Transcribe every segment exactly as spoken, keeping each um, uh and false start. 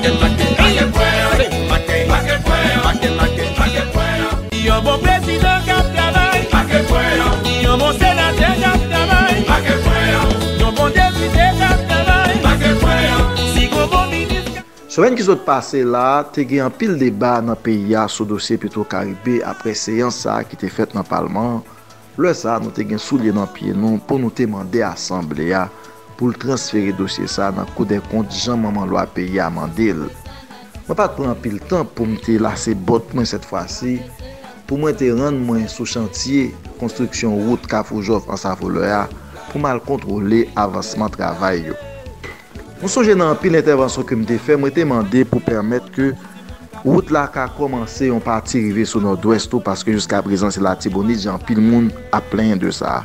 Yon bon prezidan k ap travay, yon bon senatè k ap travay, yon bon depite k ap travay, si gon bon minis k ap Semèn ki sot pase la, te gen anpil deba nan peyi a sou dosye Petro Caribe apre seyans sa a ki te fèt nan palman an. Lè sa a, nou te gen soulye nan pye nou pou nou te mande asanble a pou l transfere dosye sa a nan Kou dè Kont jan manman lwa peyi a mande l. Mwen pa t pran anpil tan pou m te lase bòt mwen sèt fwa si, pou mwen te rann mwen sou chantye konstriksyon wout Kafou Jòf Ansafolè a pou m al kontwole avansman travay yo. Nou sonje nan anpil entèvansyon ke m te fè, mwen te mande pou pèmèt ke wout la ka kòmanse yon pati rive sou Nòdwès tou, paske jiskaprezan se Latibonit, jan anpil moun ap plenyen de sa.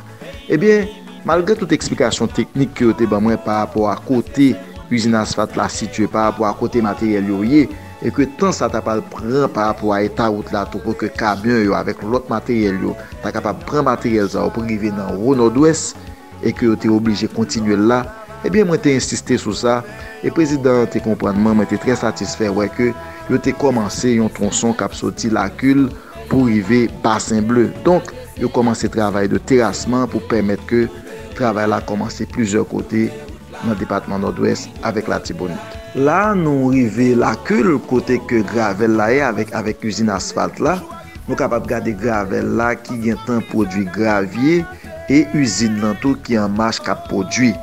Ebyen, malgre tout eksplikasyon teknik ke yo te ban mwen pa rapò a kote izin asfalt la sitiye, pa rapò a kote materyèl yo ye, e ke tan sa ta pral pran pa rapò a eta wout la tou, pou ke kamyon yo avèk lòt materyèl yo ta kapab pran materyèl sa yo pou rive nan wo Nòdwès, e ke yo te oblije kontinye l la, ebyen, mwen te ensiste sou sa, e prezidan an te konprann mwen, mwen te trè satisfè wè ke yo te kòmanse yon twonson k ap soti Lakil pou rive Basen Ble. Donk, yo kòmanse travay de terasman pou pèmèt ke travay la kòmanse plizyè kote nan depatman Nòdwès avèk Latibonit. La, nou rive Lakil, kote ke gravèl la ye avèk, avèk izin asfalt la. Nou kapab gade gravèl la ki gentan pwodui gravye e izin nan tou ki an mach k ap pwodui.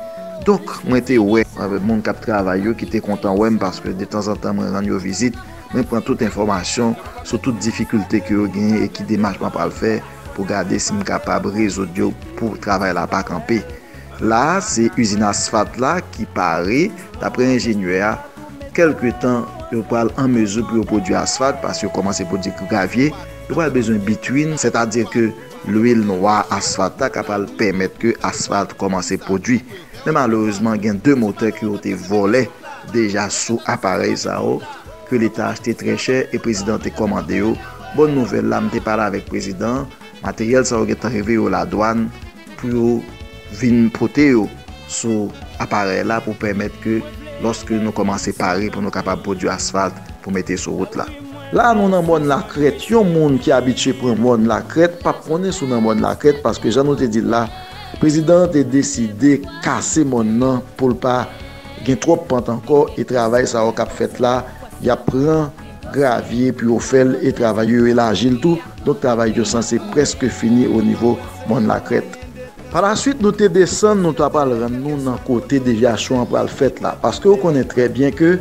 Donk, mwen te wè, eh, moun k ap travay yo ki te kontan wè m, paske detanzantan mwen rann yo vizit, mwen pran tout enfòmasyon sou tout difikilte ke yo genyen e ki demach mwen pral fè pou gade si m kapab rezoud yo pou travay la pa kanpe. La a, se izin asfalt la ki pare, dapre enjenyè a, kèlke tan yo pral an mezi pou yo pwodui asfalt, paske yo kòmanse pwodui gravye, yo pral bezwen bitwin, sètadi ke lwil nwa asfalt la ka pral pèmèt ke asfalt kòmanse pwodui. Men malerezman, gen de motè ke yo te vòlè deja sou aparèy sa yo, ke Leta achte trè chè e prezidan te kòmande yo. Bòn nouvèl la, m te pale avèk prezidan an, materyèl sa yo gentan rive yo ladwàn pou yo vin pote yo sou aparèy la pou pèmèt ke lòske nou kòmanse pare pou nou kapab pwodui asfalt pou mete sou wout la. La a nou nan mòn Lakrèt, yon moun ki abitye pran mòn Lakrèt p ap konnen si w nan mòn Lakrèt, paske jan nou te di l la, prezidan an te deside kase mòn nan pou l pa gen twòp pant ankò, e travay sa yo k ap fèt la, y ap pran gravye pou yo fè l, e travay yo elaji l tou, donk travay yo sanse prèske fini o nivo mòn Lakrèt. Palaswit, nou te desann, nou ta pral rann nou nan kote devyasyon an pral fèt la, paske w konnen trè byen ke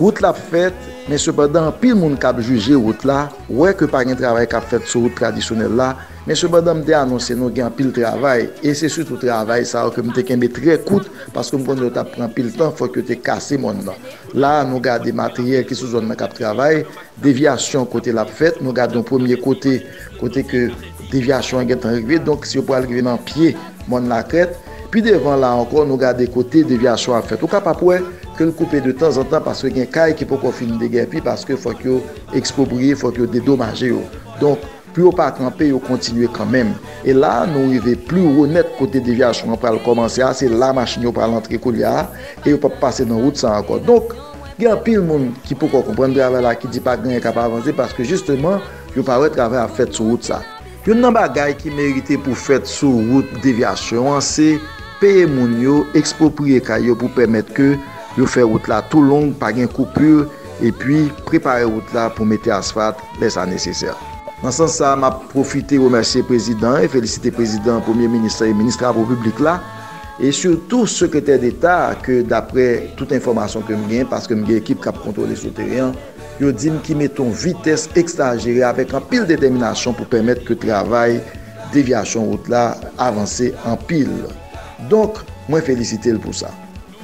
wout la ap fèt, men sepandan, anpil moun k ap jije wout la wè ke pa gen travay k ap fèt sou wout tradisyonèl la, men sepandan, m te anonse nou gen anpil travay, e se sitou travay sa yo ke m te kenbe trè kout, paske m konnen yo t ap pran anpil tan, fòk yo te kase mòn nan. La a, nou gade materyèl ki sou zòn nan k ap travay, devyasyon kote l ap fèt, nou gade yon premye kote, kote ke devyasyon an gentan rive, donk si yo pral rive nan pye mòn Lakrèt. Pi devan la ankò, nou gade kote devyasyon ap fèt. Ou kapab wè ke l koupe de tanzantan paske gen kay ki poko fin degèpi paske fòk yo ekspwopriye, fòk yo dedomaje yo. Donk, pou yo pa kanpe, yo kontinye kanmenm. E la a, nou rive pli wo nèt kote devyasyon an pral kòmanse a, se la machin yo pral antre koulye a, e yo p ap pase nan wout sa ankò. Donk, gen anpil moun ki poko konprann travay la, ki di pa gen anyen k ap avanse, paske jisteman, yo pa wè travay ap fèt sou wout sa. Youn nan bagay ki merite pou fèt sou wout devyasyon an, se peye moun yo, ekspwopriye kay yo pou pèmèt ke yo fè wout la tou long, pa gen koupi, epi prepare wout la pou mete asfalt lè sa nesesè. Nan sans sa a, m ap pwofite remèsye prezidan an e felisite prezidan, premye minis lan e minis travo piblik la, e sitou sekretè deta ke, daprè tout enfòmasyon ke m genyen, paske m gen ekip k ap kontwole sou teren an, yo di m ki mete yon vitès egzajere avèk anpil detèminasyon pou pèmèt ke travay devyasyon wout la avanse anpil. Donk, mwen felisite l pou sa.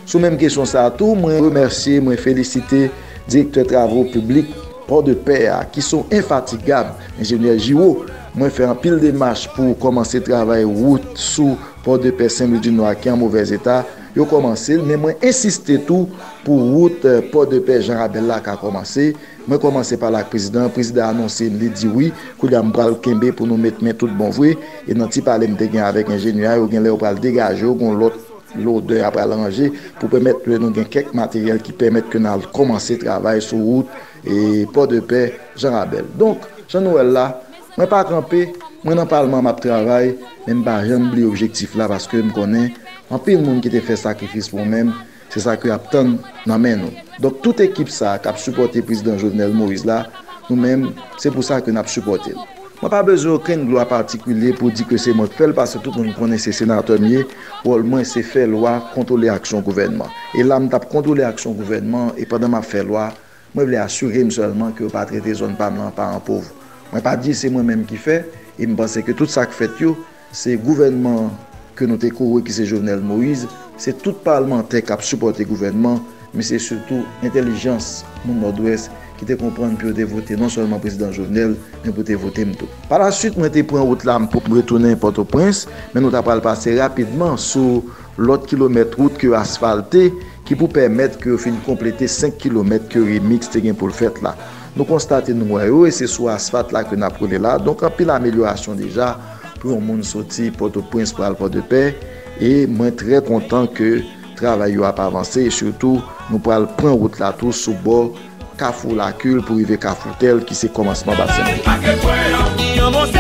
Sou menm kesyon sa a tou, mwen remèsye, mwen felisite direktè travo piblik Pòdepè a, ki se yon enfatigab, enjenyè Jiwo. Mwen fè anpil demach pou kòmanse travay wout sou Pòdepè Sen Lwi di Nò a ki an movèz eta. Yo kòmanse l, men mwen ensiste tou pou wout, eh, Pòdepè Jan Rabèl la ka kòmanse. Mwen kòmanse pale ak prezidan an, prezidan an anonse m, li di wi, kounye a m pral kenbe pou nou met men tout bon vre, e nan ti pale m te gen avèk enjenyè a, yo gen lè yo pral degaje yo, gen yon lòt lodè a pral ranje pou pèmèt ke nou gen kèk materyèl ki pèmèt ke n al kòmanse travay sou wout e Pòdepè, Jan Rabèl. Donk, jan nou wè l la, mwen pa kanpe, mwen nan palman m ap travay, men m pa janm bliye objektif la paske m konnen anpil moun ki te fè sakrifis pou mwen menm, se sa ke y ap tann nan men nou. Donk, tout ekip sa a k ap sipòte prezidan Jovenel Moïse la, nou menm, se pou sa ke n ap sipòte l. Mwen pa bezwen okenn glwa patikilye pou di ke se mwen k fè l, paske tout moun konnen se senatè m ye. Wòl mwen, se fè lwa, kontwole aksyon gouvènman. E la, m t ap kontwole aksyon gouvènman, e pandan m ap fè lwa, mwen vle asire m sèlman ke yo pa trete zòn pa m lan paran pòv. Mwen pa di se mwen menm ki fè, e m panse ke tout sa k fèt yo, se gouvènman ke nou te kore ki se Jovenel Moïse, se tout palmantè k ap sipòte gouvènman, men se sitou entèlijans moun Nòdwès ki te konprann pou yo te vote non sèlman prezidan Jovenel, men pou te vote m tou. Pa la swit, mwen te pran wout la pou m retounen Pòtoprens, men nou ta pral pase rapidman sou lòt kilomèt wout ke yo asfalte, ki pou pèmèt ke yo fin konplete senk kilomèt ke Remix te gen pou l fèt la. Nou konstate nou wè yo, e se sou asfalt la ke n ap woule la. Donk, anpil amelyorasyon deja pou yon moun soti Pòtoprens pral Pòdepè. E mwen trè kontan ke travay yo ap avanse, e sitou, nou pral pran wout la tou sou bò Kafou Lakil pou rive Kafou Tèl, ki se kòmansman Bassin Bouki.